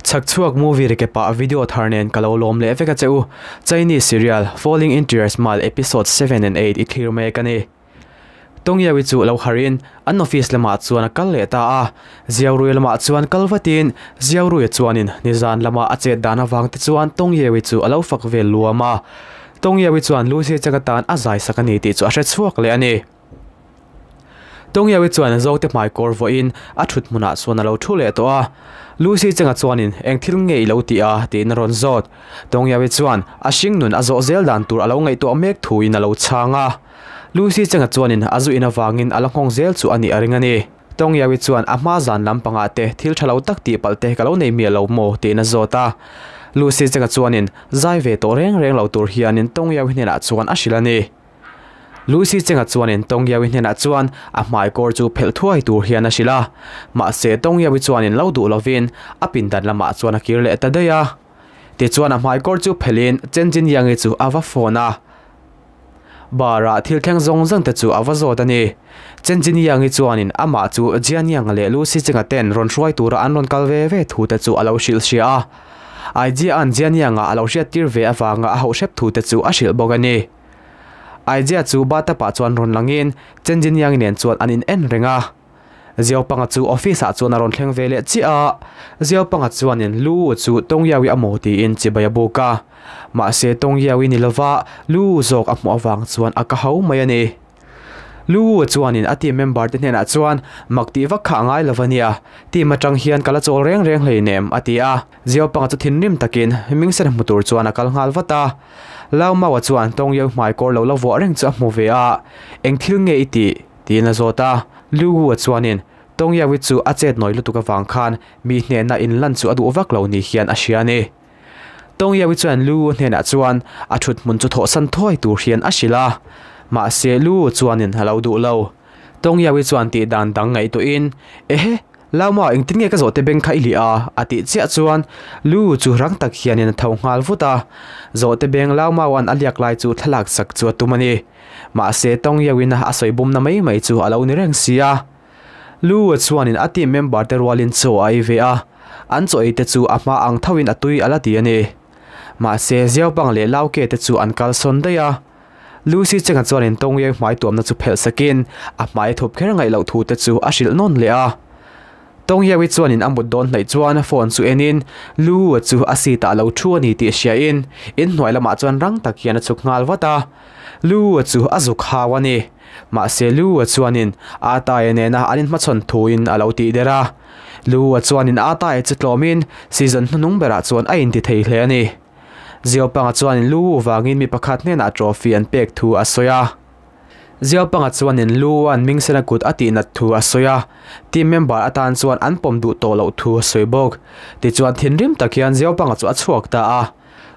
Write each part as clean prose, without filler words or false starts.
Chhakchhuak movie recap ah video thar nen ka lo lawm leh vek a che u. Chinese serial Falling Into Your Smile episode 7 and 8 i thlir mek a ni. Tongyawi chu lo harin an office lamah chuan a kal leh ta a. Ziaurui lamah chuan kal vatin Ziauruia chuanin nizan lama a chet dan avang te chuan Tongyawi chu a lo fak vel luam a. Tongyawi chuan Lucy chang atan a zai sak a ni tih chu a hre chhuak leh a ni. Tongyawi chuan Zote hmaikawr vawiin a thut hmunah chuan a lo thu leh tawh a. Lucy changa chuanin eng thil nge i lo ti a tiin a rawn zawt. Tongyawi chuan a hringnun a zawh zel dan tur a lo ngaihtuah mek thuin a lo chhang a. Lucy changa chuanin a zu in avangin a la nghawng zel chu a nih a ring a ni. Tongyawi chuan a hma zan lampangah te thil tha lo tak tih palh te ka lo nei miah lo maw tiin a zawt a. Lucy changa chuanin zai ve tawh reng reng lo tur hianin Tongyawi hnenah chuan a hrilh a ni. Lucy Cheng-a chuanin Tongyawi hnenah chuan a hmaikawr chu phelh thuai tur hian a hrilh a. Mahse, Tongyawi chuanin lo duh lovin a pindan lamah chuan a kir leh ta daih a. Tichuan a hmaikawr chu phelhin Chen Jinyangi chu a va phone a. Bar-ah thil thleng zawng zawng te chu a va zawt a ni. Chen Jinyangi chuanin amah chu Jianyang leh Lucy Cheng-a ten rawn hruai tura an rawn kal ve ve thu te chu a lo hrilh hria a. Aijia'n Jianyang-a a lo hriattir ve avanga a hauh hrep thu te chu a hrilh bawk a ni. Aijia chu bathtub-ah chuan rawn langin Chen Jinyang nen chuan an in en reng a. Ziaupanga chu office-ah chuan a rawn thleng ve leh chiah a. Ziaupanga chuanin Lu chu Tongyawi a maw tiin chibai a buk a. Mahse Tongyawi ni lova Lu zawk a hmuh avang chuan a ka ho mai a ni. Lu chuanin a team member te hnenah chuan mak tih vak kha a ngai lo a nia, team atang hian ka la chawl reng reng hleinem a ti a. Ziaupanga chu thinrim takin Mingsen hmu tur chuan a kal nghal vat a. Lau Maua chuan Tongyeu hmaikawr lo la vuah reng chu a hmu ve a, Eng thil nge i tih? tiin a zawt a. Liu Wu-a chuanin Tongyeui chu a chet nawi lutuk avang khan mi hnehna inlan chu a duh vak lo ni hian a hria a ni. Tongyeui chuan Liu Wu hnenah chuan a thut hmun chu thawhsan thuai tur hian a hrilh a, mahse Liu Wu chuanin a lo duh lo. Tongyeui chuan tih dan dang ngaihtuahin, Ehe! Lauma, engtin nge ka zawhte beng kha i lih a? a tih chiah chuan Lu chu rang tak hianin a tho nghal vut a. Zawhte beng Laumaua'n a liak lai chu thlalak sak chu a tum a ni. Mahse, tawng iauin a sawi bumna mai mai chu a lo ni reng si a. Lu chuanin a team member te rualin chaw a ei ve a, an chaw ei te chu a hma ang thoin a tui a la ti a ni. Mahse, Ziaupang leh Lauke te chu an kalsawn daih a. Lucy Cheng-a chuanin Tongye hmai tuamna chu phelh sakin a hmai thup kher ngaih loh thu te chu a hrilh nawn leh a. Tongyewi chuanin a mut dawn hnaih chuan phone chu enin Lu chu a seat ah lo thu a ni tih hriain inhnuai lamah chuan rang tak hian a chhuk nghal vat a. Lu chu a zuk hau a ni. Mahse Lu chuanin A Tae nena an inhmachhawn thuin a lo tih der a. Lu chuanin A Tae chu tlawmin season hnuhnung berah chuan a inti thei hle a ni. Ziaupanga chuanin lu vangin mi pakhat hnenah trophy an pek thu a sawi a. Ziaupanga chuanin lu an Mingsena kut a tihnat thu a sawi a, team member atan chuan an pawm duh tawh loh thu a sawi bawk. Tichuan thinrim tak hian Ziaupanga chu a chhuak ta a.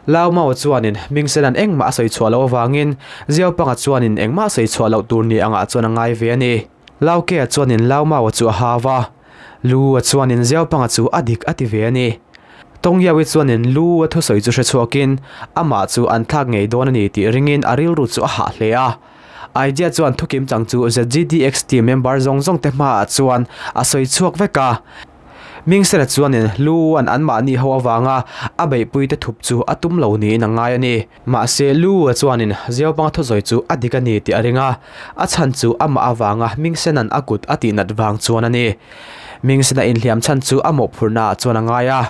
Lau Mao chuanin Mingsena'n engmah a sawi chhuah loh avangin Ziaupanga chuanin engmah sawi chhuah loh tur ni angah chuan a ngai ve a ni. Lau Kea chuanin Lau Mao chu a hau a, Lu a chuanin Ziaupanga chu a dik a ti ve a ni. Tongyawi chuanin Lu a thusawi chu hre chhuakin amah chu an thlak ngei dawn a ni tih ringin a rilru chu a hah hle a. Idea chuan thukim chang chu ZGDX team member zawng zawng te hmaah chuan a sawi chhuak vek a. Mingsela chuanin Lu an anmahni ho avanga a beihpui te thup chu a tum lo niin a ngai a ni. Mahse Lu a chuanin Ziaupanga thusawi chu a dik a ni tih a ring a, a chhan chu amah avanga Mingsena'n a kut a tihnat vang chuan a ni. Mingsena inhliam chhan chu a mawhphurhnaah chuan a ngai a,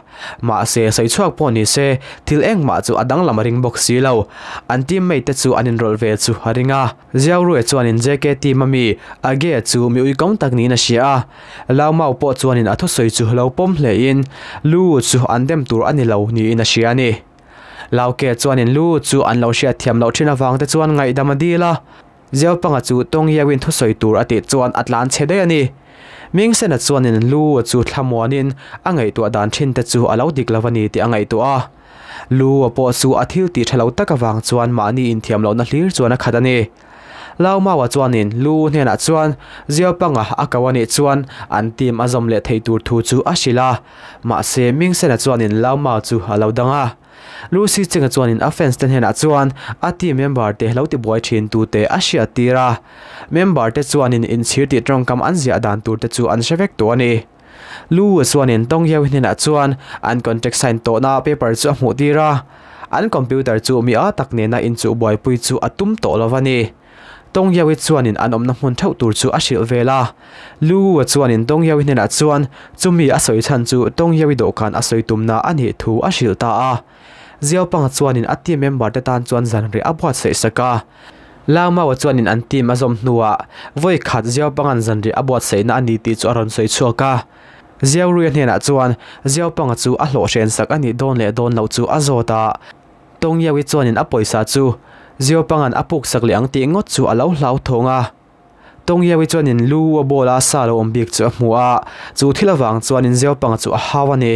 mahse sawi chhuak pawh ni se thil engmah chu a danglam a ring bawk si lo. An teammate te chu an inrawlh ve chu a ring a. Ziaurue chuanin JK team a mi Age chu mi uikawm tak niin a hria a, Lau Mau pawh chuanin a thusawi chu lo pawm hlein Lu chu an dem tur a ni lo niin a hria a ni. Lauke chuanin Lu chu an lo hriat thiam loh thin avang te chuan ngaihdam a dil a, Ziaupanga chu Tawnghiauin thusawi tur a tih chuan a tlan chhe daih a ni. Mingsena chuanin Lu chu thlamuanin a ngaihtuah dan thin te chu a lo dik lo a ni tih a ngaihtuah a. Lu a pawh chu a thil tih tha lo tak avang chuan mahni inthiam lohna hlir chuan a khat a ni. Lau Maua chuanin Lu hnenah chuan Ziaupanga a ko a nih chuan an team a zawm leh thei tur thu chu a hrilh a. Mahse Mingsena chuanin Lau Mau chu a lo dang a. Lucy Chenga chuanin a fans te hnenah chuan a team member te lo tibuai thin tu te a hriat tir a. Member te chuanin inchhir tih tawngkam an ziah dan tur te chu an hre vek tawh a ni. Lu chuanin Tong Yawi hnenah chuan an contract sign tawhna paper chu a hmuh tir a, an computer chu mi a tak nena inchuh buaipui chu a tum tawh lo a ni. Tong Yawi chuanin an awmna hmun theuh tur chu a hrilh vel a. Lu chuanin Tong Yawi hnenah chuan chumi a sawi chhan chu Tong Yawi dawhkan a sawi tumna a nih thu a hrilh ta a. Ziaupanga chuanin a team member te tan chuan zanriah a buatsaih sak a. Laumaua chuanin an team a zawm hnuah vawi khat Ziaupanga'n zanriah a buatsaihna a ni tih chu a rawn sawi chhuak a. Ziauruia hnenah chuan Ziaupanga chu a hlawh hren sak a nih dawn leh dawn loh chu a zawt a. Tawngyaui chuanin a pawisa chu Ziaupanga'n a puk sak leh ang tih ngawt chu a lo hlauthawng a. Tawngyaui chuanin lu a bawla sa lo awm bik chu a hmu a, chu thil avang chuanin Ziaupanga chu a hau a ni.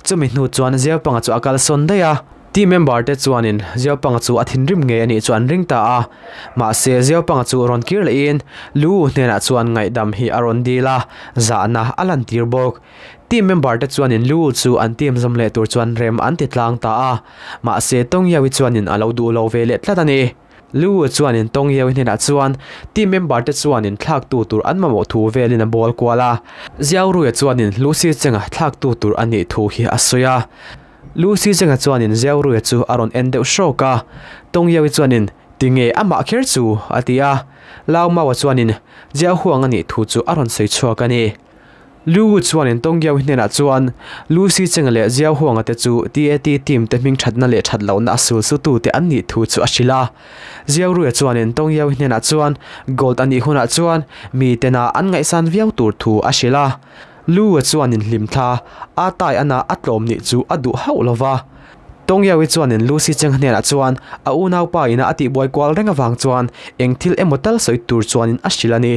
Chumi hnu chuan Ziaupanga chu a kalsawn daih a. Team member te chuanin Ziaupanga chu a thinrim ngei a nih chu an ring ta a. Mahse Ziaupanga chu rawn kir lehin Lu hnenah chuan ngaihdam hi a rawn dil a, zahna a lantir bawk. Team member te chuanin Lu chu an team zawm leh tur chuan rem an ti tlang ta a. Mahse Tawngyaui chuanin a lo duh lo ve leh tlat a ni. Lu chuanin Tawngyaui hnenah chuan team member te chuanin thlaktu tur an mamawh thu velin a bawl kual a. Ziauruia chuanin Lucy Chenga thlaktu tur a nih thu hi a sawi a. Lucy Chenga chuanin Ziauruia chu a rawn en deuh hrawk a. Tawngyaui chuanin, Tinge amah kher chu? a ti a. Lau Maua chuanin Ziauhuang a nih thu chu a rawn sawi chhuak a ni. Lu chuanin Tawngyaui hnenah chuan Lucy Chenga leh Jiao Huanga te chu TAT team te hming thatna leh that lohna a sul sutute an nih thu chu a hrilh a. Jiao Ruia chuanin Tawngyaui hnenah chuan Gold a nih hunah chuan mi tena an ngaihsan viau tur thu a hrilh a. Lu chuanin hlimthla a tai ana a tlawm nih chu a duh hauh lo va. Tawngyaui chuanin Lucy Cheng hnenah chuan a unaupa ina a tihbuai kual reng avang chuan eng thil emaw tal sawi tur chuanin a hrilh a ni.